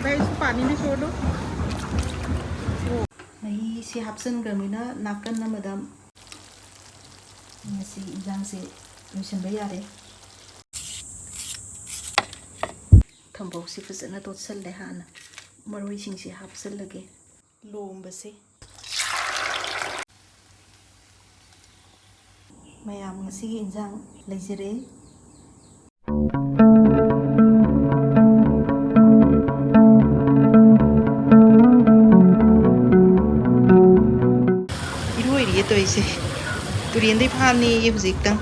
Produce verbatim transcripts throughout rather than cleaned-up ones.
भाई, इसको पानी भी छोड़ दो। ꯃꯍꯤꯁꯤ ꯍꯥꯞꯆꯤꯟꯈ꯭ꯔꯕꯅꯤꯅ ꯅꯥꯀꯟ ꯑꯃꯗ ꯉꯁꯤ ꯏꯟꯖꯥꯡꯁꯦ ꯂꯣꯏꯁꯤꯟꯕ ꯌꯥꯔꯦ꯫ ꯊꯝꯕꯧꯁꯤ ꯐꯖꯅ ꯇꯣꯠꯁꯜꯂꯦ꯫ ꯍꯥꯟꯅ ꯃꯔꯣꯏꯁꯤꯡꯁꯦ ꯍꯥꯞꯆꯤꯜꯂꯒꯦ꯫ ꯂꯣꯝꯕꯁꯦ꯫ ꯃꯌꯥꯝ ꯉꯁꯤꯒꯤ ꯏꯟꯖꯥꯡ ꯂꯩꯖꯔꯦ꯫ ꯏꯔꯣꯏꯔꯤꯌꯦ ꯇꯧꯔꯤꯁꯦ꯫ ꯇꯨꯔꯦꯟꯗꯩ ꯐꯥꯅꯦꯌꯦ ꯍꯧꯖꯤꯛꯇꯪ꯫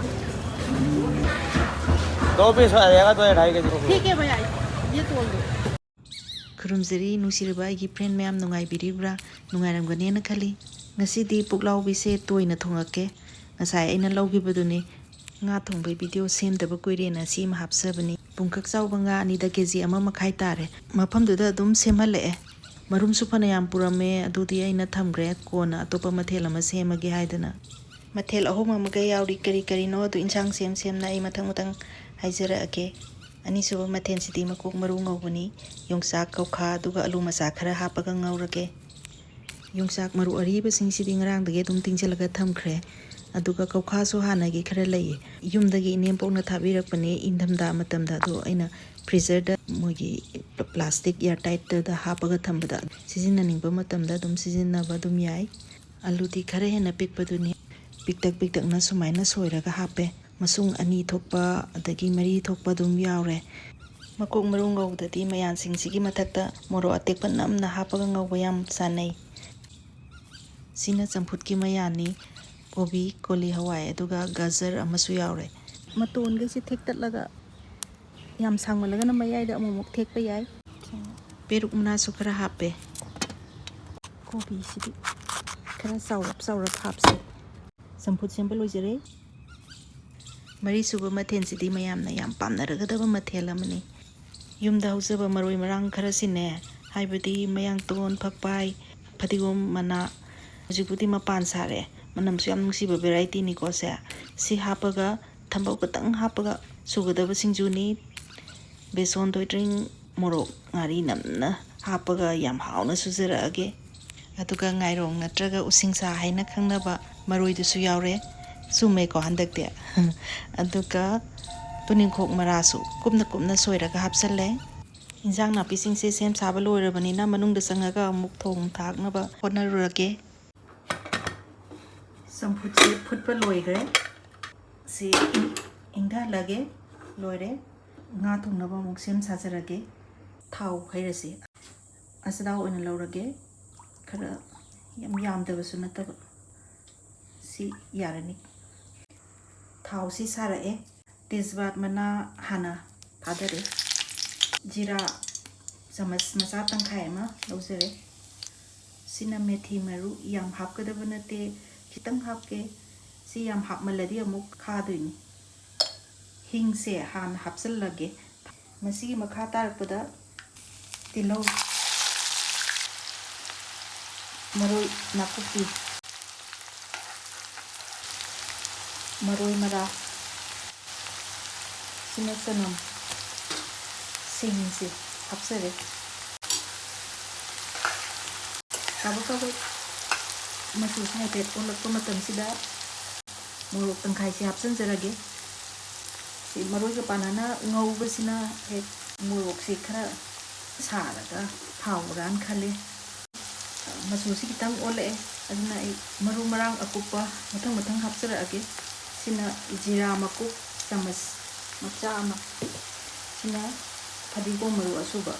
दो पीस आ जाएगा, दो या ढाई के जी। ठीक है भैया, ये तोल दो। ꯈꯨꯔꯨꯝꯖꯔꯤ, ꯅꯨꯡꯁꯤꯔꯕ ꯑꯩꯒꯤ friend ꯃꯌꯥꯝ, ꯅꯨꯡꯉꯥꯏꯕꯤꯔꯤꯕ꯭ꯔꯥ? ꯅꯨꯡꯉꯥꯏꯔꯝꯒꯅꯦꯅ ꯈꯜꯂꯤ꯫ ꯉꯁꯤꯗꯤ ꯄꯨꯛꯂꯥꯎꯕꯤꯁꯦ ꯇꯣꯏꯅ ꯊꯣꯡꯉꯛꯀꯦ꯫ ꯉꯁꯥꯏ ꯑꯩꯅ ꯂꯧꯈꯤꯕꯗꯨꯅꯤ꯫ ꯉꯥ ꯊꯣꯡꯕꯒꯤ video ꯁꯦꯝꯗꯕ ꯀꯨꯏꯔꯦꯅ ꯁꯤ ꯑꯃ ꯍꯥꯞꯆꯕꯅꯤ꯫ ꯄꯨꯡꯀꯛ ꯆꯥꯎꯕ ꯉꯥ ꯑꯅꯤꯗ ꯀꯦ ꯖꯤ ꯑꯃ ꯃꯈꯥꯏ ꯇꯥꯔꯦ꯫ ꯃꯐꯝꯗꯨꯗ ꯑꯗꯨꯝ ꯁꯦꯝꯍꯜꯂꯛꯑꯦ꯫ ꯃꯔꯨꯝꯁꯨ ꯐꯅꯌꯥꯝ ꯄꯨꯔꯝꯃꯦ, ꯑꯗꯨꯗꯤ ꯑꯩꯅ ꯊꯝꯈ꯭ꯔꯦ, ꯀꯣꯟꯅ ꯑꯇꯣꯞꯄ ꯃꯊꯦꯜ ꯑꯃ ꯁꯦꯝꯃꯒꯦ ꯍꯥꯏꯗꯅ꯫ ꯃꯊꯦꯜ ꯑꯍꯨꯝ ꯑꯃꯒ ꯌꯥꯎꯔꯤ꯫ ꯀꯔꯤ ꯀꯔꯤꯅꯣ ꯑꯗꯨ ꯏꯟꯁꯥꯡ ꯁꯦꯝ ꯁꯦꯝꯅ ꯑꯩ ꯃꯊꯪ ꯃꯊꯪ ꯍꯥꯏꯖꯔꯛꯑꯒꯦ꯫ ꯑꯅꯤꯁꯨꯕ ꯃꯊꯦꯜꯁꯤꯗꯤ ꯃꯀꯣꯛ ꯃꯔꯨ ꯉꯧꯕꯅꯤ꯫ ꯌꯣꯡꯆꯥꯛ, ꯀꯧꯈꯥ, ꯑꯗꯨꯒ ꯑꯂꯨ ꯃꯆꯥ ꯈꯔ ꯍꯥꯞꯄꯒ ꯉꯧꯔꯒꯦ꯫ ꯌꯣꯡꯆꯥꯛ ꯃꯔꯨ ꯑꯔꯤꯕꯁꯤꯡꯁꯤꯗꯤ ꯉꯔꯥꯡꯗꯒꯤ ꯑꯗꯨꯝ ꯇꯤꯡꯁꯤꯜꯂꯒ ꯊꯝꯈ꯭ꯔꯦ꯫ ꯑꯗꯨꯒ ꯀꯧꯈꯥꯁꯨ ꯍꯥꯟꯅꯒꯤ ꯈꯔ ꯂꯩꯌꯦ꯫ ꯌꯨꯝꯗꯒꯤ ꯏꯅꯦꯝꯄꯣꯛꯅ ꯊꯥꯕꯤꯔꯛꯄꯅꯦ ꯏꯪꯊꯝꯊꯥ ꯃꯇꯝꯗ꯫ ꯑꯗꯣ ꯑꯩꯅ freezer ꯗ ꯃꯣꯏꯒꯤ plastic air tight ꯇꯗ ꯍꯥꯞꯄꯒ ꯊꯝꯕꯗ ꯁꯤꯖꯤꯟꯅꯅꯤꯡꯕ ꯃꯇꯝꯗ ꯑꯗꯨꯝ ꯁꯤꯖꯤꯟꯅꯕ ꯑꯗꯨꯝ ꯌꯥꯏ꯫ ꯑꯂꯨꯗꯤ ꯈꯔ ꯍꯦꯟꯅ ꯄꯤꯛꯄꯗꯨꯅꯤ꯫ ꯄꯤꯛꯇꯛ ꯄꯤꯛꯇꯛꯅ ꯁꯨꯃꯥꯏꯅ ꯁꯣꯏꯔꯒ ꯍꯥꯞꯄꯦ꯫ ꯃꯁꯨꯡ ꯑꯅꯤ ꯊꯣꯛꯄ, ꯑꯗꯒꯤ ꯃꯔꯤ ꯊꯣꯛꯄ ꯑꯗꯨꯝ ꯌꯥꯎꯔꯦ꯫ ꯃꯀꯣꯛ ꯃꯔꯨ ꯉꯧꯕꯗꯗꯤ ꯃꯌꯥꯟꯁꯤꯡꯁꯤꯒꯤ ꯃꯊꯛꯇ ꯃꯣꯔꯣꯛ ꯑꯇꯦꯛꯄ ꯅꯝꯅ ꯍꯥꯞꯄꯒ ꯉꯧꯕ ꯌꯥꯝ ꯆꯥꯅꯩ꯫ ꯁꯤꯅ ꯆꯝꯐꯨꯠꯀꯤ ꯃꯌꯥꯟꯅꯤ꯫ ꯀꯣꯕꯤ, ꯀꯣꯂꯤ ꯍꯋꯥꯏ, ꯑꯗꯨꯒ ꯒꯖꯔ ꯑꯃꯁꯨ ꯌꯥꯎꯔꯦ꯫ ꯃꯇꯣꯟꯈꯩꯁꯦ ꯊꯦꯛꯇꯠꯂꯒ ꯌꯥꯝ ꯁꯥꯡꯃꯜꯂꯒꯅ ꯃꯌꯥꯏꯗ ꯑꯃꯨꯛ ꯑꯃꯨꯛ ꯊꯦꯛꯄ ꯌꯥꯏ꯫ ꯄꯦꯔꯨꯛ ꯃꯅꯥꯁꯨ ꯈꯔ ꯍꯥꯞꯄꯦ꯫ ꯀꯣꯕꯤꯁꯤꯗꯤ ꯈꯔ ꯆꯥꯎꯔꯞ ꯆꯥꯎꯔꯞ ꯍꯥꯞꯁꯦ꯫ ꯆꯝꯐꯨꯠ ꯁꯦꯝꯕ ꯂꯣꯏꯖꯔꯦ꯫ ꯃꯔꯤꯁꯨꯕ ꯃꯊꯦꯜꯁꯤꯗꯤ ꯃꯌꯥꯝꯅ ꯌꯥꯝ ꯄꯥꯝꯅꯔꯒꯗꯕ ꯃꯊꯦꯜ ꯑꯃꯅꯤ꯫ ꯌꯨꯝꯗ ꯍꯧꯖꯕ ꯃꯔꯣꯏ ꯃꯔꯥꯡ ꯈꯔꯁꯤꯅꯦ, ꯍꯥꯏꯕꯗꯤ ꯃꯌꯥꯡꯇꯣꯟ, ꯐꯛꯄꯥꯏ, ꯐꯗꯤꯒꯣꯝ ꯃꯅꯥ, ꯍꯧꯖꯤꯛꯄꯨꯗꯤ ꯃꯄꯥꯟ ꯁꯥꯔꯦ, ꯃꯅꯝꯁꯨ ꯌꯥꯝ ꯅꯨꯡꯁꯤꯕ variety ꯅꯤꯀꯣ ꯁꯦ꯫ ꯁꯤ ꯍꯥꯞꯄꯒ, ꯊꯝꯕꯧ ꯈꯛꯇꯪ ꯍꯥꯞꯄꯒ ꯁꯨꯒꯗꯕ ꯁꯤꯡꯖꯨꯅꯤ꯫ ꯕꯦꯁꯣꯟ ꯊꯣꯏꯗ꯭ꯔꯤꯡ ꯃꯣꯔꯣꯛ ꯉꯥꯔꯤ ꯅꯝꯅ ꯍꯥꯞꯄꯒ ꯌꯥꯝ ꯍꯥꯎꯅ ꯁꯨꯖꯔꯛꯑꯒꯦ꯫ ꯑꯗꯨꯒ ꯉꯥꯏꯔꯣꯡ ꯅꯠꯇ꯭ꯔꯒ ꯎꯁꯤꯡꯁꯥ ꯍꯥꯏꯅ ꯈꯪꯅꯕ ꯃꯔꯣꯏꯗꯨꯁꯨ ꯌꯥꯎꯔꯦ꯫ ꯆꯨꯝꯃꯦꯀꯣ ꯍꯟꯗꯛꯇꯤ꯫ ꯑꯗꯨꯒ ꯇꯨꯅꯤꯡꯈꯣꯛ ꯃꯔꯥꯁꯨ ꯀꯨꯞꯅ ꯀꯨꯞꯅ ꯁꯣꯏꯔꯒ ꯍꯥꯞꯆꯜꯂꯦ꯫ ꯏꯟꯖꯥꯡ ꯅꯥꯄꯤꯁꯤꯡꯁꯦ ꯁꯦꯝ ꯁꯥꯕ ꯂꯣꯏꯔꯕꯅꯤꯅ ꯃꯅꯨꯡꯗ ꯆꯪꯉꯒ ꯑꯃꯨꯛ ꯊꯣꯡ ꯊꯥꯛꯅꯕ ꯍꯣꯠꯅꯔꯨꯔꯒꯦ꯫ ꯆꯝꯐꯨꯠꯁꯦ ꯐꯨꯠꯄ ꯂꯣꯏꯈ꯭ꯔꯦ꯫ ꯁꯤ ꯏꯪ-, ꯏꯪꯊꯍꯜꯂꯒꯦ꯫ ꯂꯣꯏꯔꯦ꯫ ꯉꯥ ꯊꯣꯡꯅꯕ ꯑꯃꯨꯛ ꯁꯦꯝ ꯁꯥꯖꯔꯒꯦ꯫ ꯊꯥꯎ ꯍꯩꯔꯁꯤ꯫ ꯑꯆꯊꯥꯎ ꯑꯣꯏꯅ ꯂꯧꯔꯒꯦ꯫ ꯈꯔ ꯌꯥꯝ ꯌꯥꯝꯗꯕꯁꯨ ꯅꯠꯇꯕ꯫ ꯁꯤ ꯌꯥꯔꯅꯤ꯫ ꯊꯥꯎꯁꯤ ꯁꯥꯔꯛꯑꯦ꯫ ꯇꯦꯖꯄꯥꯠ ꯃꯅꯥ ꯍꯥꯟꯅ ꯊꯥꯗꯔꯦ꯫ ꯖꯤꯔꯥ ꯆꯥꯃꯁ ꯃꯆꯥ ꯇꯪꯈꯥꯏ ꯑꯃ ꯂꯧꯖꯔꯦ꯫ ꯁꯤꯅ ꯃꯦꯊꯤ ꯃꯔꯨ, ꯌꯥꯝ ꯍꯥꯞꯀꯗꯕ ꯅꯠꯇꯦ, ꯈꯤꯇꯪ ꯍꯥꯞꯀꯦ꯫ ꯁꯤ ꯌꯥꯝ ꯍꯥꯞꯃꯜꯂꯗꯤ ꯑꯃꯨꯛ ꯈꯥꯗꯣꯏꯅꯤ꯫ ꯍꯤꯡꯁꯦ ꯍꯥꯟꯅ ꯍꯥꯞꯆꯤꯜꯂꯒꯦ꯫ ꯃꯁꯤꯒꯤ ꯃꯈꯥ ꯇꯥꯔꯛꯄꯗ ꯇꯤꯜꯍꯧ, ꯃꯔꯣꯏ ꯅꯥꯀꯨꯞꯄꯤ, ꯃꯔꯣꯏ ꯃꯔꯥꯡ, ꯁꯤꯅ ꯆꯅꯝ, ꯁꯤꯡꯁꯤ ꯍꯥꯞꯆꯔꯦ꯫ ꯀꯥꯕꯛ ꯀꯥꯕꯛ ꯃꯆꯨꯁꯦ ꯍꯥꯏꯐꯦꯠ ꯑꯣꯜꯂꯛꯄ ꯃꯇꯝꯁꯤꯗ ꯃꯣꯔꯣꯛ ꯇꯪꯈꯥꯏꯁꯦ ꯍꯥꯞꯆꯤꯟꯖꯔꯒꯦ꯫ ꯁꯤ ꯃꯔꯣꯏꯒ ꯄꯥꯟꯅꯅ ꯉꯧꯕꯁꯤꯅ ꯍꯦꯛ ꯃꯣꯔꯣꯛꯁꯦ ꯈꯔ ꯁꯥꯔꯒ ꯍꯥꯎꯕ꯭ꯔꯥꯅ ꯈꯜꯂꯤ꯫ ꯃꯆꯨꯁꯤ ꯈꯤꯇꯪ ꯑꯣꯜꯂꯛꯑꯦ, ꯑꯗꯨꯅ ꯑꯩ ꯃꯔꯨ ꯃꯔꯥꯡ ꯑꯀꯨꯞꯄ ꯃꯊꯪ ꯃꯊꯪ ꯍꯥꯞꯆꯔꯛꯑꯒꯦ꯫ ꯁꯤꯅ ꯖꯤꯔꯥ ꯃꯀꯨꯞ ꯆꯥꯃꯁ ꯃꯆꯥ ꯑꯃ, ꯁꯤꯅ ꯐꯗꯤꯒꯣꯝ ꯃꯔꯨ ꯑꯁꯨꯕ,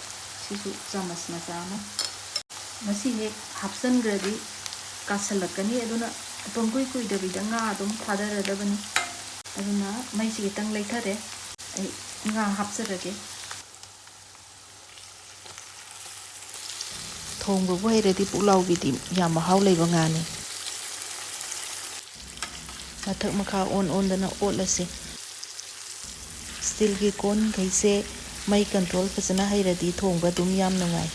ꯁꯤꯁꯨ ꯆꯥꯃꯁ ꯃꯆꯥ ꯑꯃ꯫ ꯃꯁꯤ ꯍꯦꯛ ꯍꯥꯞꯆꯤꯟꯈ꯭ꯔꯗꯤ ꯀꯥꯁꯜꯂꯛꯀꯅꯤ, ꯑꯗꯨꯅ ꯄꯨꯡꯀꯨꯏ ꯀꯨꯏꯗꯕꯤꯗ ꯉꯥ ꯑꯗꯨꯝ ꯊꯥꯗꯔꯗꯕꯅꯤ꯫ ꯑꯗꯨꯅ ꯃꯩꯁꯤ ꯈꯤꯇꯪ ꯂꯩꯊꯔꯦ, ꯑꯩ ꯉꯥ ꯍꯥꯞꯆꯔꯒꯦ꯫ ꯊꯣꯡꯕꯕꯨ ꯍꯩꯔꯗꯤ ꯄꯨꯛꯂꯥꯎꯕꯤꯗꯤ ꯌꯥꯝ ꯃꯍꯥꯎ ꯂꯩꯕ ꯉꯥꯅꯤ꯫ ꯃꯊꯛ ꯃꯈꯥ ꯑꯣꯟ ꯑꯣꯟꯗꯅ ꯑꯣꯠꯂꯁꯤ꯫ ꯁ꯭ꯇꯤꯜꯒꯤ ꯀꯣꯟꯈꯩꯁꯦ ꯃꯩ ꯀꯟꯇ꯭ꯔꯣꯜ ꯐꯖꯅ ꯍꯩꯔꯗꯤ ꯊꯣꯡꯕ ꯑꯗꯨꯝ ꯌꯥꯝ ꯅꯨꯡꯉꯥꯏ꯫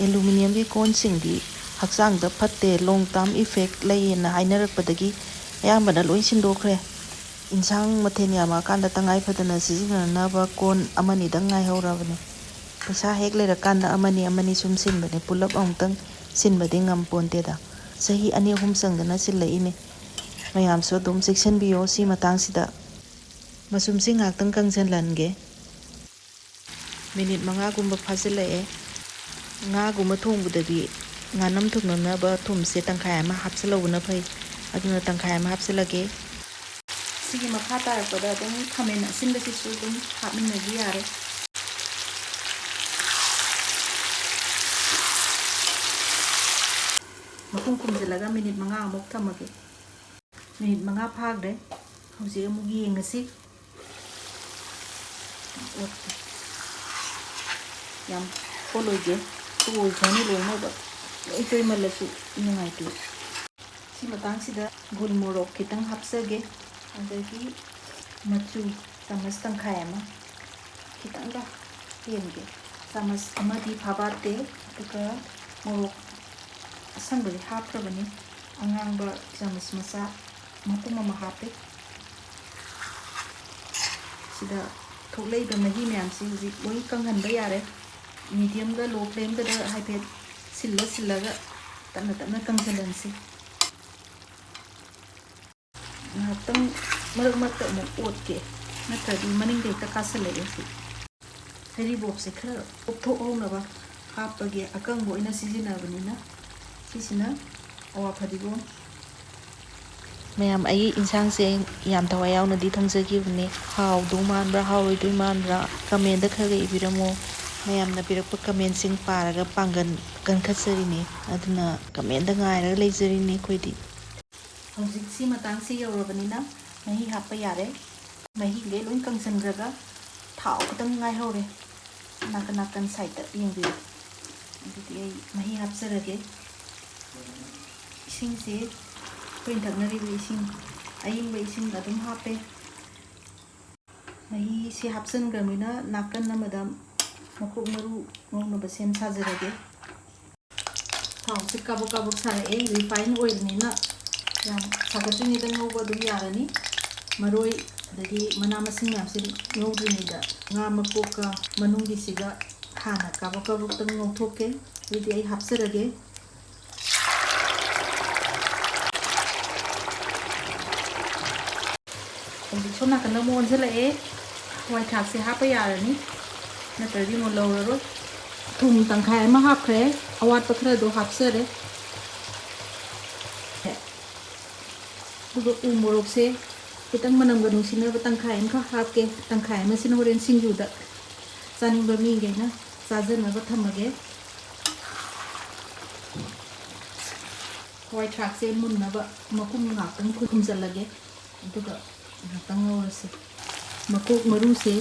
ꯑꯦꯂꯨꯃꯤꯅꯤꯌꯝꯒꯤ ꯀꯣꯟꯁꯤꯡꯗꯤ ꯍꯛꯆꯥꯡꯗ ꯐꯠꯇꯦ, ꯂꯣꯡ ꯇꯥꯔꯝ ꯏꯐꯦꯛ ꯂꯩꯌꯦꯅ ꯍꯥꯏꯅꯔꯛꯄꯗꯒꯤ ꯑꯌꯥꯝꯕꯅ ꯂꯣꯏ ꯁꯤꯟꯗꯣꯛꯈ꯭ꯔꯦ꯫ ꯏꯟꯁꯥꯡ ꯃꯊꯦꯜ ꯌꯥꯝꯃꯛꯑꯀꯥꯟꯗ ꯇꯉꯥꯏ ꯐꯗꯅ ꯁꯤꯖꯤꯟꯅꯅꯕ ꯀꯣꯟ ꯑꯃꯅꯤꯗꯪ ꯉꯥꯏꯍꯧꯔꯕꯅꯤ꯫ ꯄꯩꯁꯥ ꯍꯦꯛ ꯂꯩꯔꯀꯥꯟꯗ ꯑꯃꯅꯤ ꯑꯃꯅꯤ ꯁꯨꯝ ꯁꯤꯟꯕꯅꯦ, ꯄꯨꯂꯞ ꯑꯃꯨꯛꯇꯪ ꯁꯤꯟꯕꯗꯤ ꯉꯝꯄꯣꯟꯇꯦꯗ꯫ ꯆꯍꯤ ꯑꯅꯤ ꯑꯍꯨꯝ ꯆꯪꯗꯅ ꯁꯤꯜꯂꯛꯏꯅꯦ꯫ ꯃꯌꯥꯝꯁꯨ ꯑꯗꯨꯝ ꯆꯦꯛꯁꯤꯟꯕꯤꯌꯣ ꯁꯤ ꯃꯇꯥꯡꯁꯤꯗ꯫ ꯃꯆꯨꯝꯁꯤ ꯉꯥꯏꯍꯥꯛꯇꯪ ꯀꯪꯁꯤꯜꯍꯟꯒꯦ꯫ ꯃꯤꯅꯤꯠ ꯃꯉꯥꯒꯨꯝꯕ ꯐꯥꯖꯤꯜꯂꯛꯑꯦ꯫ ꯉꯥꯒꯨꯝꯕ ꯊꯣꯡꯕꯗꯗꯤ ꯉꯥꯅꯝ ꯊꯣꯡꯅꯅꯕ ꯊꯨꯝꯁꯦ ꯇꯪꯈꯥꯏ ꯑꯃ ꯍꯥꯞꯆꯤꯜꯍꯧꯕꯅ ꯐꯩ꯫ ꯑꯗꯨꯅ ꯇꯪꯈꯥꯏ ꯑꯃ ꯍꯥꯞꯆꯤꯜꯂꯒꯦ꯫ ꯁꯤꯒꯤ ꯃꯈꯥ ꯇꯥꯔꯛꯄꯗ ꯑꯗꯨꯝ ꯈꯥꯃꯦꯟ ꯑꯁꯤꯟꯕꯁꯤꯁꯨ ꯑꯗꯨꯝ ꯍꯥꯞꯃꯤꯟꯅꯕ ꯌꯥꯔꯦ꯫ ꯃꯈꯨꯝ ꯈꯨꯝꯖꯤꯜꯂꯒ ꯃꯤꯅꯤꯠ ꯃꯉꯥꯃꯨꯛ ꯊꯝꯃꯒꯦ꯫ ꯃꯤꯅꯤꯠ ꯃꯉꯥ ꯐꯥꯈ꯭ꯔꯦ꯫ ꯍꯧꯖꯤꯛ ꯑꯃꯨꯛ ꯌꯦꯡꯉꯁꯤ꯫ ꯑꯣꯠꯀꯦ꯫ ꯌꯥꯝ ꯑꯣꯠꯂꯣꯏꯒꯦ꯫ ꯇꯣꯏꯈ꯭ꯔꯅꯤ ꯂꯣꯏꯅꯃꯛ꯫ ꯂꯣꯏ ꯇꯣꯏꯃꯜꯂꯁꯨ ꯅꯨꯡꯉꯥꯏꯇꯦ꯫ ꯁꯤ ꯃꯇꯥꯡꯁꯤꯗ ꯒꯨꯜ ꯃꯣꯔꯣꯛ ꯈꯤꯇꯪ ꯍꯥꯞꯆꯒꯦ꯫ ꯑꯗꯒꯤ ꯃꯆꯨ ꯆꯥꯃꯁ ꯇꯪꯈꯥꯏ ꯑꯃ, ꯈꯤꯇꯪꯒ ꯍꯦꯟꯒꯦ꯫ ꯆꯥꯃꯁ ꯑꯃꯗꯤ ꯐꯥꯕꯥꯠꯇꯦ꯫ ꯑꯗꯨꯒ ꯃꯣꯔꯣꯛ ꯑꯁꯪꯕꯗꯤ ꯍꯥꯞꯈ꯭ꯔꯕꯅꯤ꯫ ꯑꯉꯥꯡꯕ ꯆꯥꯃꯁ ꯃꯆꯥ ꯃꯄꯨꯝ ꯑꯃ ꯍꯥꯞꯄꯦ꯫ ꯁꯤꯗ ꯊꯣꯛꯂꯛꯏꯕ ꯃꯍꯤ ꯃꯌꯥꯝꯁꯤ ꯍꯧꯖꯤꯛ ꯂꯣꯏ ꯀꯪꯍꯟꯕ ꯌꯥꯔꯦ꯫ ꯃꯤꯗꯤꯌꯝꯗ ꯂꯣ ꯐ꯭ꯂꯦꯝꯗꯨꯗ ꯍꯥꯏꯐꯦꯠ ꯁꯤꯜꯂ ꯁꯤꯜꯂꯒ ꯇꯞꯅ ꯇꯞꯅ ꯀꯪꯁꯤꯜꯍꯟꯁꯤ꯫ ꯉꯥꯏꯍꯥꯛꯇꯪ ꯃꯔꯛ ꯃꯔꯛꯇ ꯑꯃꯨꯛ ꯑꯣꯠꯀꯦ, ꯅꯠꯇ꯭ꯔꯗꯤ ꯃꯅꯤꯡꯗ ꯍꯦꯛꯇ ꯀꯥꯁꯜꯂꯛꯑꯦ꯫ ꯁꯤ ꯍꯩꯔꯤꯕꯣꯞꯁꯦ ꯈꯔ ꯄꯣꯞꯊꯣꯛꯍꯧꯅꯕ ꯍꯥꯞꯄꯒꯦ, ꯑꯀꯪꯕ ꯑꯣꯏꯅ ꯁꯤꯖꯤꯟꯅꯕꯅꯤꯅ꯫ ꯁꯤꯁꯤꯅ ꯑꯋꯥ ꯐꯗꯤꯒꯣꯝ꯫ ꯃꯌꯥꯝ ꯑꯩꯒꯤ ꯏꯟꯁꯥꯡꯁꯦ ꯌꯥꯝ ꯊꯋꯥꯏ ꯌꯥꯎꯅꯗꯤ ꯊꯣꯡꯖꯈꯤꯕꯅꯦ꯫ ꯍꯥꯎꯗꯧ ꯃꯥꯟꯕ꯭ꯔꯥ ꯍꯥꯎꯔꯣꯏꯗꯣꯏ ꯃꯥꯟꯕ꯭ꯔꯥ ꯀꯃꯦꯟꯗ ꯈꯔ ꯈꯔ ꯏꯕꯤꯔꯝꯃꯣ꯫ ꯃꯌꯥꯝꯅ ꯄꯤꯔꯛꯄ ꯀꯃꯦꯟꯁꯤꯡ ꯄꯥꯔꯒ ꯄꯥꯡꯒꯜ ꯀꯟꯈꯠꯆꯔꯤꯅꯦ꯫ ꯑꯗꯨꯅ ꯀꯃꯦꯟꯗ ꯉꯥꯏꯔꯒ ꯂꯩꯖꯔꯤꯅꯦ ꯑꯩꯈꯣꯏꯗꯤ꯫ ꯍꯧꯖꯤꯛꯁꯤ ꯃꯇꯥꯡꯁꯤ ꯌꯧꯔꯕꯅꯤꯅ ꯃꯍꯤ ꯍꯥꯞꯄ ꯌꯥꯔꯦ꯫ ꯃꯍꯤꯈꯩ ꯂꯣꯏ ꯀꯪꯁꯟꯈ꯭ꯔꯒ ꯊꯥꯎ ꯈꯛꯇꯪ ꯉꯥꯏꯍꯧꯔꯦ꯫ ꯅꯥꯀꯟ ꯅꯥꯀꯟ ꯁꯥꯏꯠꯇ ꯌꯦꯡꯕꯤꯌꯨ꯫ ꯑꯗꯨꯗꯤ ꯑꯩ ꯃꯍꯤ ꯍꯥꯞꯆꯔꯒꯦ꯫ ꯏꯁꯤꯡꯁꯤ ꯑꯩꯈꯣꯏꯅ ꯊꯛꯅꯔꯤꯕ ꯏꯁꯤꯡ, ꯑꯌꯤꯡꯕ ꯏꯁꯤꯡ ꯑꯗꯨꯝ ꯍꯥꯞꯄꯦ꯫ ꯃꯍꯤꯁꯤ ꯍꯥꯞꯆꯤꯟꯈ꯭ꯔꯕꯅꯤꯅ ꯅꯥꯀꯟ ꯑꯃꯗ ꯃꯀꯣꯛ ꯃꯔꯨ ꯉꯧꯅꯕ ꯁꯦꯝ ꯁꯥꯖꯔꯒꯦ꯫ ꯊꯥꯎꯁꯤ ꯀꯥꯕꯛ ꯀꯥꯕꯛ ꯁꯥꯔꯛꯑꯦ꯫ ꯔꯤꯐꯥꯏꯟ ꯑꯣꯏꯜꯅꯤꯅ ꯌꯥꯝ ꯁꯥꯒꯠꯇ꯭ꯔꯤꯉꯩꯗ ꯉꯧꯕ ꯑꯗꯨꯝ ꯌꯥꯔꯅꯤ꯫ ꯃꯔꯣꯏ ꯑꯗꯒꯤ ꯃꯅꯥ ꯃꯁꯤꯡ ꯃꯌꯥꯝꯁꯤ ꯉꯧꯗ꯭ꯔꯤꯉꯩꯗ ꯉꯥ ꯃꯀꯣꯛꯀ ꯃꯅꯨꯡꯒꯤꯁꯤꯒ ꯍꯥꯟꯅ ꯀꯥꯕꯛ ꯀꯥꯕꯛꯇꯪ ꯉꯧꯊꯣꯛꯀꯦ꯫ ꯑꯗꯨꯗꯤ ꯑꯩ ꯍꯥꯞꯆꯔꯒꯦ꯫ ꯍꯧꯖꯤꯛ ꯁꯣꯝ ꯅꯥꯀꯟꯗ ꯑꯃꯨꯛ ꯑꯣꯟꯁꯤꯜꯂꯛꯑꯦ꯫ ꯍꯋꯥꯏ ꯊ꯭ꯔꯥꯛꯁꯦ ꯍꯥꯞꯄ ꯌꯥꯔꯅꯤ, ꯅꯠꯇ꯭ꯔꯗꯤ ꯑꯃꯨꯛ ꯂꯧꯔꯔꯣꯏ꯫ ꯊꯨꯝ ꯇꯪꯈꯥꯏ ꯑꯃ ꯍꯥꯞꯈ꯭ꯔꯦ, ꯑꯋꯥꯠꯄ ꯈꯔꯗꯣ ꯍꯥꯞꯆꯔꯦ꯫ ꯑꯗꯨꯒ ꯎ ꯃꯣꯔꯣꯛꯁꯦ ꯈꯤꯇꯪ ꯃꯅꯝꯒ ꯅꯨꯡꯁꯤꯅꯕ ꯇꯪꯈꯥꯏ ꯑꯃꯈꯛ ꯍꯥꯞꯀꯦ꯫ ꯇꯪꯈꯥꯏ ꯑꯃꯁꯤꯅ ꯍꯣꯔꯦꯟ ꯁꯤꯡꯖꯨꯗ ꯆꯥꯅꯤꯡꯕ ꯃꯤꯈꯩꯅ ꯆꯥꯖꯅꯕ ꯊꯝꯃꯒꯦ꯫ ꯍꯋꯥꯏ ꯊ꯭ꯔꯥꯛꯁꯦ ꯃꯨꯟꯅꯕ ꯃꯈꯨꯝ ꯉꯥꯛꯇꯪ ꯈꯨꯝꯖꯤꯜꯂꯒꯦ, ꯑꯗꯨꯒ ꯉꯥꯛꯇꯪ ꯉꯧꯔꯁꯤ꯫ ꯃꯀꯣꯛ ꯃꯔꯨꯁꯦ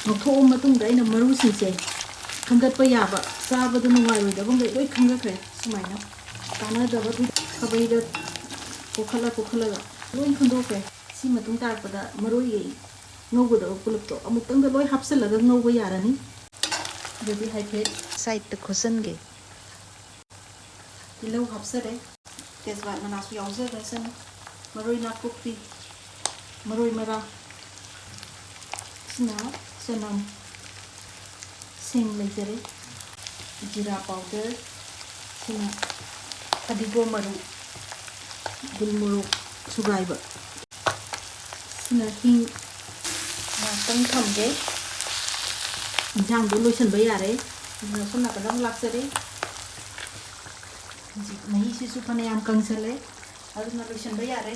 ꯂꯧꯊꯣꯛꯑ ꯃꯇꯨꯡꯗ ꯑꯩꯅ ꯃꯔꯨꯁꯤꯡꯁꯦ ꯈꯟꯒꯠꯄ ꯌꯥꯕ, ꯆꯥꯕꯗ ꯅꯨꯡꯉꯥꯏꯔꯣꯏꯗꯕ ꯃꯈꯩ ꯂꯣꯏ ꯈꯟꯒꯠꯈ꯭ꯔꯦ꯫ ꯁꯨꯃꯥꯏꯅ ꯀꯥꯟꯅꯗꯕ ꯈꯥꯕꯩꯗ ꯀꯣꯛꯈꯠꯂ ꯀꯣꯛꯈꯠꯂꯒ ꯂꯣꯏ ꯈꯟꯗꯣꯛꯈ꯭ꯔꯦ꯫ ꯁꯤ ꯃꯇꯨꯡ ꯇꯥꯔꯛꯄꯗ ꯃꯔꯣꯏ ꯉꯧꯒꯗꯕ ꯄꯨꯂꯞꯇꯣ ꯑꯃꯨꯛꯇꯪꯗ ꯂꯣꯏ ꯍꯥꯞꯆꯤꯜꯂꯒ ꯉꯧꯕ ꯌꯥꯔꯅꯤ꯫ ꯑꯗꯨꯗꯤ ꯍꯥꯏꯐꯦꯠ ꯁꯥꯏꯠꯇ ꯈꯣꯠꯆꯟꯒꯦ꯫ ꯇꯤꯜꯍꯧ ꯍꯥꯞꯆꯔꯦ꯫ ꯇꯦꯖꯄꯥꯠ ꯃꯅꯥꯁꯨ ꯌꯥꯎꯖꯔꯁꯅꯤ꯫ ꯃꯔꯣꯏ ꯅꯥꯀꯨꯞꯄꯤ, ꯃꯔꯣꯏ ꯃꯔꯥꯡ, ꯁꯤꯅ ꯆꯅꯝ, ꯁꯤꯡ ꯂꯩꯖꯔꯦ꯫ ꯖꯤꯔꯥ ꯄꯥꯎꯗꯔ, ꯁꯤꯅ ꯐꯗꯤꯒꯣꯝ ꯃꯔꯨ, ꯒꯨꯜ ꯃꯣꯔꯣꯛ ꯁꯨꯒꯥꯏꯕ, ꯁꯤꯅ ꯍꯤꯡ꯫ ꯉꯥꯛꯇꯪ ꯊꯝꯒꯦ꯫ ꯏꯟꯁꯥꯡꯗꯣ ꯂꯣꯏꯁꯤꯟꯕ ꯌꯥꯔꯦ꯫ ꯑꯗꯨꯅ ꯁꯣꯝ ꯅꯥꯀꯟꯗ ꯑꯃꯨꯛ ꯂꯥꯛꯆꯔꯦ꯫ ꯍꯧꯖꯤꯛ ꯃꯍꯤꯁꯤꯁꯨ ꯐꯅꯌꯥꯝ ꯀꯪꯁꯜꯂꯦ, ꯑꯗꯨꯅ ꯂꯣꯏꯁꯤꯟꯕ ꯌꯥꯔꯦ꯫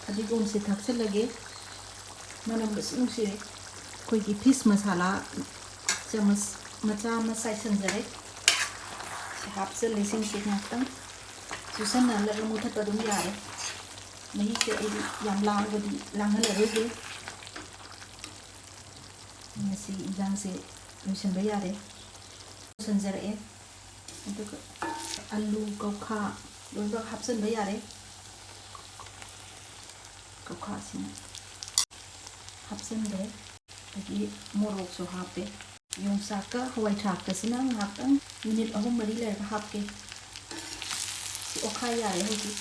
ꯐꯗꯤꯒꯣꯝꯁꯦ ꯊꯥꯛꯆꯜꯂꯒꯦ꯫ ꯃꯅꯝꯒꯁꯨ ꯅꯨꯡꯁꯤꯔꯦ꯫ ꯑꯩꯈꯣꯏꯒꯤ ꯐꯤꯁ ꯃꯁꯥꯂꯥ ꯆꯥꯃꯁ ꯃꯆꯥ ꯑꯃ ꯆꯥꯏꯁꯟꯖꯔꯦ꯫ ꯁꯤ ꯍꯥꯞꯆꯜꯂꯦ꯫ ꯏꯁꯤꯡꯁꯦ ꯉꯥꯛꯇꯪ ꯆꯨꯁꯟꯅꯍꯜꯂꯒ ꯃꯨꯊꯠꯄ ꯑꯗꯨꯝ ꯌꯥꯔꯦ꯫ ꯃꯍꯤꯁꯦ ꯑꯩꯗꯤ ꯌꯥꯝ ꯂꯥꯡꯕꯗꯤ ꯂꯥꯡꯍꯜꯂꯔꯣꯏꯒꯦ꯫ ꯉꯁꯤ ꯏꯟꯖꯥꯡꯁꯦ ꯂꯣꯏꯁꯤꯟꯕ ꯌꯥꯔꯦ꯫ ꯂꯣꯏꯁꯤꯟꯖꯔꯛꯑꯦ꯫ ꯑꯗꯨꯒ ꯑꯂꯨ, ꯀꯧꯈꯥ ꯂꯣꯏꯅꯃꯛ ꯍꯥꯞꯆꯤꯟꯕ ꯌꯥꯔꯦ꯫ ꯀꯧꯈꯥꯁꯤꯅ ꯍꯥꯞꯆꯤꯟꯈ꯭ꯔꯦ꯫ ꯑꯗꯒꯤ ꯃꯣꯔꯣꯛꯁꯨ ꯍꯥꯞꯄꯦ꯫ ꯌꯣꯡꯆꯥꯛꯀ ꯍꯋꯥꯏ ꯊ꯭ꯔꯥꯛꯀꯁꯤꯅ ꯉꯥꯏꯍꯥꯛꯇꯪ ꯃꯤꯅꯤꯠ ꯑꯍꯨꯝ ꯃꯔꯤ ꯂꯩꯔꯒ ꯍꯥꯞꯀꯦ꯫ ꯁꯤ ꯑꯣꯠꯈꯥꯏ ꯌꯥꯔꯦ ꯍꯧꯖꯤꯛ꯫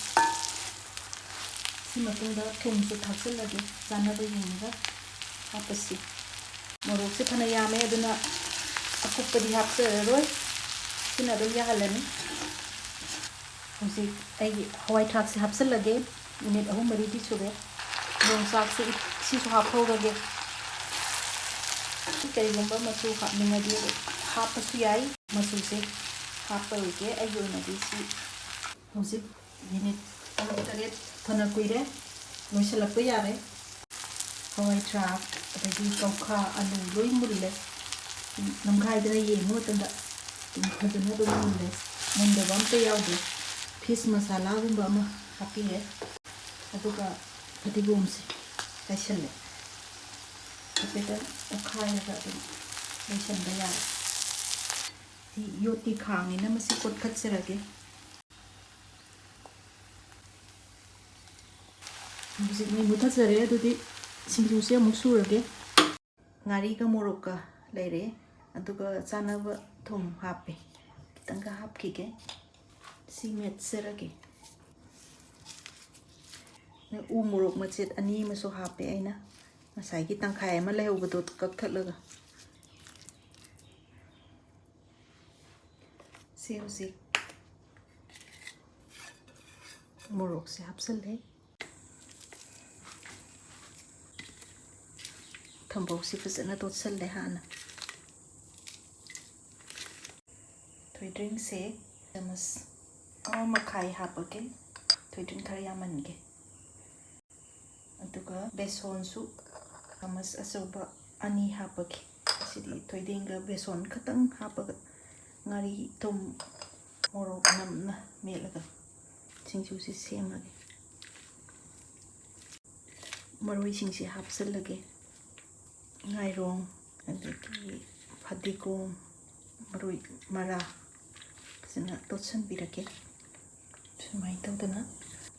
ꯁꯤ ꯃꯇꯨꯡꯗ ꯊꯨꯝꯁꯨ ꯊꯥꯛꯆꯤꯜꯂꯒꯦ, ꯆꯥꯟꯅꯕ ꯌꯦꯡꯉꯒ ꯍꯥꯞꯄꯁꯤ꯫ ꯃꯣꯔꯣꯛꯁꯦ ꯐꯅ ꯌꯥꯝꯃꯦ, ꯑꯗꯨꯅ ꯑꯀꯨꯞꯄꯗꯤ ꯍꯥꯞꯆꯔꯔꯣꯏ, ꯁꯤꯅ ꯑꯗꯨꯝ ꯌꯥꯍꯜꯂꯅꯤ꯫ ꯍꯧꯖꯤꯛ ꯑꯩꯒꯤ ꯍꯋꯥꯏ ꯊ꯭ꯔꯥꯛꯁꯦ ꯍꯥꯞꯆꯤꯜꯂꯒꯦ꯫ ꯃꯤꯅꯤꯠ ꯑꯍꯨꯝ ꯃꯔꯤꯗꯤ ꯁꯨꯔꯦ꯫ ꯌꯣꯡꯆꯥꯛꯁꯦ ꯁꯤꯁꯨ ꯍꯥꯞꯍꯧꯔꯒꯦ꯫ ꯀꯔꯤꯒꯨꯝꯕ ꯃꯆꯨ ꯍꯥꯞꯅꯤꯡꯉꯗꯤ ꯍꯥꯞꯄꯁꯨ ꯌꯥꯏ꯫ ꯃꯆꯨꯁꯦ ꯍꯥꯞꯄꯔꯣꯏꯒꯦ꯫ ꯑꯩꯒꯤ ꯑꯣꯏꯅꯗꯤ ꯁꯤ ꯍꯧꯖꯤꯛ ꯃꯤꯅꯤꯠ ꯇꯔꯨꯛ ꯇꯔꯦꯠ ꯐꯅ ꯀꯨꯏꯔꯦ꯫ ꯂꯣꯏꯁꯤꯜꯂꯛꯄ ꯌꯥꯔꯦ꯫ ꯍꯋꯥꯏ ꯊ꯭ꯔꯥꯛ, ꯑꯗꯒꯤ ꯀꯧꯈꯥ, ꯑꯂꯨ ꯂꯣꯏ ꯃꯨꯜꯂꯦ꯫ ꯅꯝꯈꯥꯏꯗꯅ ꯌꯦꯡꯕ ꯃꯇꯝꯗ ꯑꯗꯨꯝ ꯐꯖꯅ ꯑꯗꯨꯝ ꯃꯨꯜꯂꯦ꯫ ꯃꯨꯟꯗꯕ ꯑꯝꯇ ꯌꯥꯎꯗꯦ꯫ ꯐꯤꯁ ꯃꯁꯥꯂꯥꯒꯨꯝꯕ ꯑꯃ ꯍꯥꯞꯄꯤꯔꯦ꯫ ꯑꯗꯨꯒ ꯐꯗꯤꯒꯣꯝꯁꯦ ꯆꯥꯏꯁꯜꯂꯦ꯫ ꯍꯥꯏꯐꯦꯠꯇꯪ ꯑꯣꯠꯈꯥꯏꯔꯒ ꯑꯗꯨꯝ ꯂꯣꯏꯁꯟꯕ ꯌꯥꯔꯦ꯫ ꯁꯤ ꯌꯣꯠꯇꯤ ꯈꯥꯡꯉꯤꯅ ꯃꯁꯤ ꯀꯣꯠꯈꯠꯆꯔꯒꯦ꯫ ꯍꯧꯖꯤꯛ ꯃꯩ ꯃꯨꯊꯠꯆꯔꯦ꯫ ꯑꯗꯨꯗꯤ ꯁꯤꯡꯖꯨꯁꯦ ꯑꯃꯨꯛ ꯁꯨꯔꯒꯦ꯫ ꯉꯥꯔꯤꯒ ꯃꯣꯔꯣꯛꯀ ꯂꯩꯔꯦ, ꯑꯗꯨꯒ ꯆꯥꯅꯕ ꯊꯨꯝ ꯍꯥꯞꯄꯦ꯫ ꯈꯤꯇꯪꯒ ꯍꯥꯞꯈꯤꯒꯦ꯫ ꯁꯤ ꯃꯦꯠꯆꯔꯒꯦ꯫ ꯎ ꯃꯣꯔꯣꯛ ꯃꯆꯦꯠ ꯑꯅꯤ ꯑꯃꯁꯨ ꯍꯥꯞꯄꯦ ꯑꯩꯅ, ꯉꯁꯥꯏꯒꯤ ꯇꯪꯈꯥꯏ ꯑꯃ ꯂꯩꯍꯧꯕꯗꯣ ꯀꯛꯊꯠꯂꯒ꯫ ꯁꯤ ꯍꯧꯖꯤꯛ ꯃꯣꯔꯣꯛꯁꯦ ꯍꯥꯞꯆꯜꯂꯦ꯫ ꯊꯝꯕꯧꯁꯤ ꯐꯖꯅ ꯇꯣꯠꯁꯜꯂꯦ ꯍꯥꯟꯅ꯫ ꯊꯣꯏꯗ꯭ꯔꯤꯡꯁꯦ ꯆꯥꯃꯁ ꯑꯃ ꯃꯈꯥꯏ ꯍꯥꯞꯄꯒꯦ꯫ ꯊꯣꯏꯗ꯭ꯔꯤꯡ ꯈꯔ ꯌꯥꯝꯃꯟꯒꯦ꯫ ꯑꯗꯨꯒ ꯕꯦꯁꯣꯟꯁꯨ ꯆꯥꯃꯁ ꯑꯆꯧꯕ ꯑꯅꯤ ꯍꯥꯞꯄꯒꯦ꯫ ꯑꯁꯤꯗꯤ ꯊꯣꯏꯗꯤꯡꯒ ꯕꯦꯁꯣꯟ ꯈꯛꯇꯪ ꯍꯥꯞꯄꯒ ꯉꯥꯔꯤ, ꯊꯨꯝ, ꯃꯣꯔꯣꯛ ꯅꯝꯅ ꯃꯦꯠꯂꯒ ꯁꯤꯡꯖꯨꯁꯤ ꯁꯦꯝꯃꯒꯦ꯫ ꯃꯔꯣꯏꯁꯤꯡꯁꯤ ꯍꯥꯞꯆꯤꯜꯂꯒꯦ꯫ ꯉꯥꯏꯔꯣꯡ, ꯑꯗꯒꯤ ꯐꯗꯤꯒꯣꯝ, ꯃꯔꯣꯏ ꯃꯔꯥ ꯐꯖꯅ ꯇꯣꯠꯁꯤꯟꯕꯤꯔꯒꯦ꯫ ꯁꯨꯃꯥꯏꯅ ꯇꯧꯗꯅ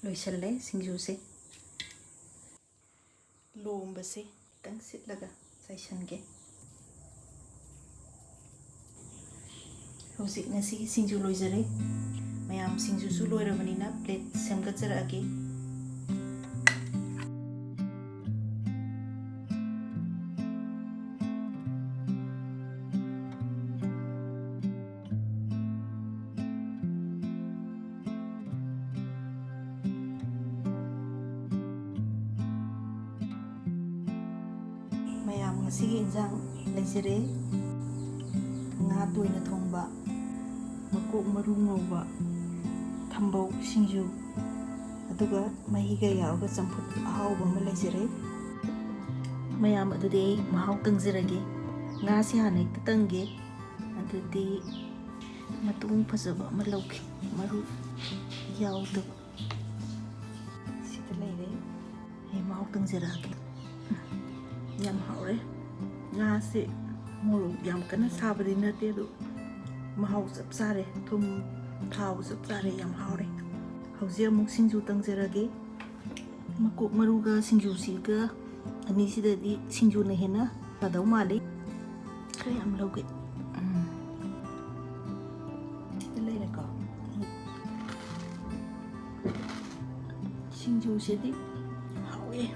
ꯂꯣꯏꯁꯤꯜꯂꯦ ꯁꯤꯡꯖꯨꯁꯦ꯫ ꯂꯣꯝꯕꯁꯦ ꯈꯤꯇꯪ ꯁꯤꯠꯂꯒ ꯆꯥꯏꯁꯟꯒꯦ꯫ ꯍꯧꯖꯤꯛ ꯉꯁꯤꯒꯤ ꯁꯤꯡꯖꯨ ꯂꯣꯏꯖꯔꯦ꯫ ꯃꯌꯥꯝ ꯁꯤꯡꯖꯨꯁꯨ ꯂꯣꯏꯔꯕꯅꯤꯅ ꯄ꯭ꯂꯦꯠ ꯁꯦꯝꯒꯠꯆꯔꯛꯑꯒꯦ꯫ ꯉꯁꯤꯒꯤ ꯏꯟꯁꯥꯡ ꯂꯩꯖꯔꯦ: ꯉꯥ ꯇꯣꯏꯅ ꯊꯣꯡꯕ, ꯃꯀꯣꯛ ꯃꯔꯨ ꯉꯧꯕ, ꯊꯝꯕꯧ ꯁꯤꯡꯖꯨ, ꯑꯗꯨꯒ ꯃꯍꯤꯒ ꯌꯥꯎꯔꯒ ꯆꯝꯐꯨꯠ ꯑꯍꯥꯎꯕ ꯑꯃ ꯂꯩꯖꯔꯦ꯫ ꯃꯌꯥꯝ, ꯑꯗꯨꯗꯤ ꯑꯩ ꯃꯍꯥꯎ ꯇꯪꯖꯔꯒꯦ꯫ ꯉꯥꯁꯦ ꯍꯥꯟꯅ ꯍꯦꯛꯇ ꯇꯪꯒꯦ꯫ ꯑꯗꯨꯗꯤ ꯃꯇꯣꯡ ꯐꯖꯕ ꯑꯃ ꯂꯧꯒꯦ, ꯃꯔꯨ ꯌꯥꯎꯗꯕ꯫ ꯁꯤꯗ ꯂꯩꯔꯦ꯫ ꯑꯩ ꯃꯍꯥꯎ ꯇꯪꯖꯔꯛꯑꯒꯦ꯫ ꯌꯥꯝ ꯍꯥꯎꯔꯦ꯫ ꯉꯥꯁꯦ ꯃꯣꯔꯣꯛ ꯌꯥꯝ ꯀꯟꯅ ꯁꯥꯕꯗꯤ ꯅꯠꯇꯦ, ꯑꯗꯨ ꯃꯍꯥꯎ ꯆꯞ ꯆꯥꯔꯦ꯫ ꯊꯨꯝ, ꯊꯥꯎ ꯆꯞ ꯆꯥꯔꯦ꯫ ꯌꯥꯝ ꯍꯥꯎꯔꯦ꯫ ꯍꯧꯖꯤꯛ ꯑꯃꯨꯛ ꯁꯤꯡꯖꯨ ꯇꯪꯖꯔꯒꯦ꯫ ꯃꯀꯣꯛ ꯃꯔꯨꯒ ꯁꯤꯡꯖꯨꯁꯤꯒ, ꯑꯅꯤꯁꯤꯗꯗꯤ ꯁꯤꯡꯖꯨꯅ ꯍꯦꯟꯅ ꯐꯗꯧ ꯃꯥꯜꯂꯤ꯫ ꯈꯔ ꯌꯥꯝ ꯂꯧꯒꯦ꯫ ꯎꯝ꯫ ꯁꯤꯗ ꯂꯩꯔꯦꯀꯣ꯫ ꯁꯤꯡꯖꯨꯁꯤꯗꯤ ꯍꯥꯎꯋꯦ꯫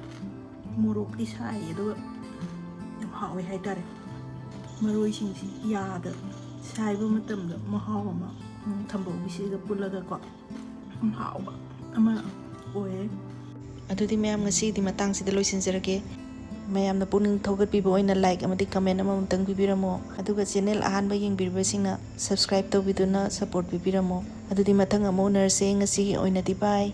ꯃꯣꯔꯣꯛꯇꯤ ꯁꯥꯏ, ꯑꯗꯨꯒ ꯌꯥꯝ ꯍꯥꯎꯋꯦ ꯍꯥꯏꯇꯥꯔꯦ꯫ ꯃꯔꯣꯏꯁꯤꯡꯁꯤ ꯌꯥꯗ ꯁꯥꯏꯕ ꯃꯇꯝꯗ ꯃꯍꯥꯎ ꯑꯃ, ꯎꯝ, ꯊꯝꯕꯧꯒꯤꯁꯤꯒ ꯄꯨꯜꯂꯒꯀꯣ꯫ ꯌꯥꯝ ꯍꯥꯎꯕ ꯑꯃ ꯑꯣꯏꯌꯦ꯫ ꯑꯗꯨꯗꯤ ꯃꯌꯥꯝ, ꯉꯁꯤꯒꯤꯗꯤ ꯃꯇꯥꯡꯁꯤꯗ ꯂꯣꯏꯁꯤꯟꯖꯔꯒꯦ꯫ ꯃꯌꯥꯝꯅ ꯄꯨꯛꯅꯤꯡ ꯊꯧꯒꯠꯄꯤꯕ ꯑꯣꯏꯅ like ꯑꯃꯗꯤ comment ꯑꯃꯃꯝꯇꯪ ꯄꯤꯕꯤꯔꯝꯃꯣ꯫ ꯑꯗꯨꯒ channel ꯑꯍꯥꯟꯕ ꯌꯦꯡꯕꯤꯔꯤꯕꯁꯤꯡꯅ subscribe ꯇꯧꯕꯤꯗꯨꯅ support ꯄꯤꯕꯤꯔꯝꯃꯣ꯫ ꯑꯗꯨꯗꯤ ꯃꯊꯪ ꯑꯃꯨꯛ ꯎꯅꯔꯁꯦ꯫ ꯉꯁꯤꯒꯤ ꯑꯣꯏꯅꯗꯤ bye꯫